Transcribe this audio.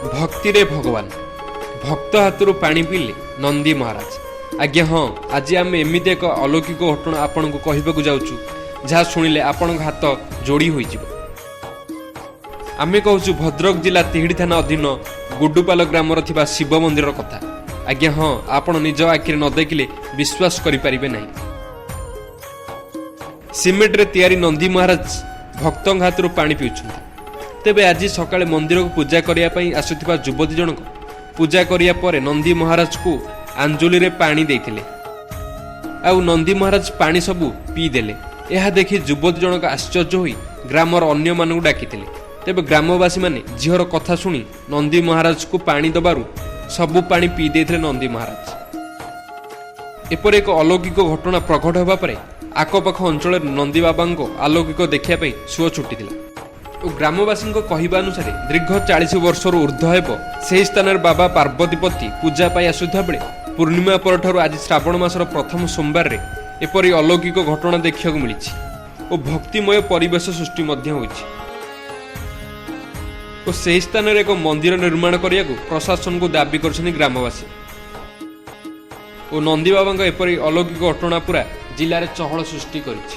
ଭକ୍ତିରେ ଭଗବାନ, ଭକ୍ତ ହାତରୁ ପାଣି ପିଇଲେ ନନ୍ଦୀ ମହାରାଜ। ଆଜ୍ଞା ହଁ, ଆଜି ଆମେ ଏମିତି ଏକ ଅଲୌକିକ ଘଟଣା ଆପଣଙ୍କୁ କହିବାକୁ ଯାଉଛୁ, ଯାହା ଶୁଣିଲେ ଆପଣଙ୍କ ହାତ ଯୋଡ଼ି ହୋଇଯିବ। ଆମେ କହୁଛୁ ଭଦ୍ରକ ଜିଲ୍ଲା ତିହିଡ଼ି ଥାନା ଅଧୀନ ଗୁଡୁପାଲ ଗ୍ରାମର ଥିବା ଶିବ ମନ୍ଦିରର କଥା। ଆଜ୍ଞା ହଁ, ଆପଣ ନିଜ ଆଖିରେ ନ ଦେଖିଲେ ବିଶ୍ୱାସ କରିପାରିବେ ନାହିଁ। ସିମେଣ୍ଟରେ ତିଆରି ନନ୍ଦୀ ମହାରାଜ ଭକ୍ତଙ୍କ ହାତରୁ ପାଣି ପିଉଛନ୍ତି। ତେବେ ଆଜି ସକାଳେ ମନ୍ଦିରକୁ ପୂଜା କରିବା ପାଇଁ ଆସୁଥିବା ଯୁବତୀ ଜଣକ ପୂଜା କରିବା ପରେ ନନ୍ଦୀ ମହାରାଜକୁ ଆଞ୍ଜୁଳିରେ ପାଣି ଦେଇଥିଲେ ଆଉ ନନ୍ଦୀ ମହାରାଜ ପାଣି ସବୁ ପିଇଦେଲେ। ଏହା ଦେଖି ଯୁବତୀ ଜଣକ ଆଶ୍ଚର୍ଯ୍ୟ ହୋଇ ଗ୍ରାମର ଅନ୍ୟମାନଙ୍କୁ ଡାକିଥିଲେ। ତେବେ ଗ୍ରାମବାସୀମାନେ ଝିଅର କଥା ଶୁଣି ନନ୍ଦୀ ମହାରାଜକୁ ପାଣି ଦେବାରୁ ସବୁ ପାଣି ପିଇ ଦେଇଥିଲେ ନନ୍ଦୀ ମହାରାଜ। ଏପରି ଏକ ଅଲୌକିକ ଘଟଣା ପ୍ରକଟ ହେବା ପରେ ଆଖପାଖ ଅଞ୍ଚଳରେ ନନ୍ଦୀ ବାବାଙ୍କ ଆଲୌକିକ ଦେଖିବା ପାଇଁ ସୁଅ ଛୁଟିଥିଲା ଓ ଗ୍ରାମବାସୀଙ୍କ କହିବା ଅନୁସାରେ ଦୀର୍ଘ 40 ବର୍ଷରୁ ଉର୍ଦ୍ଧ୍ୱ ହେବ ସେହି ସ୍ଥାନରେ ବାବା ପାର୍ବତୀପତି ପୂଜା ପାଇ ଆସୁଥିବା ବେଳେ ପୂର୍ଣ୍ଣିମା ପରଠାରୁ ଆଜି ଶ୍ରାବଣ ମାସର ପ୍ରଥମ ସୋମବାରରେ ଏପରି ଅଲୌକିକ ଘଟଣା ଦେଖିବାକୁ ମିଳିଛି ଓ ଭକ୍ତିମୟ ପରିବେଶ ସୃଷ୍ଟି ମଧ୍ୟ ହୋଇଛି ଓ ସେହି ସ୍ଥାନରେ ଏକ ମନ୍ଦିର ନିର୍ମାଣ କରିବାକୁ ପ୍ରଶାସନକୁ ଦାବି କରିଛନ୍ତି ଗ୍ରାମବାସୀ। ଓ ନନ୍ଦୀ ବାବାଙ୍କ ଏପରି ଅଲୌକିକ ଘଟଣା ପୁରା ଜିଲ୍ଲାରେ ଚହଳ ସୃଷ୍ଟି କରିଛି।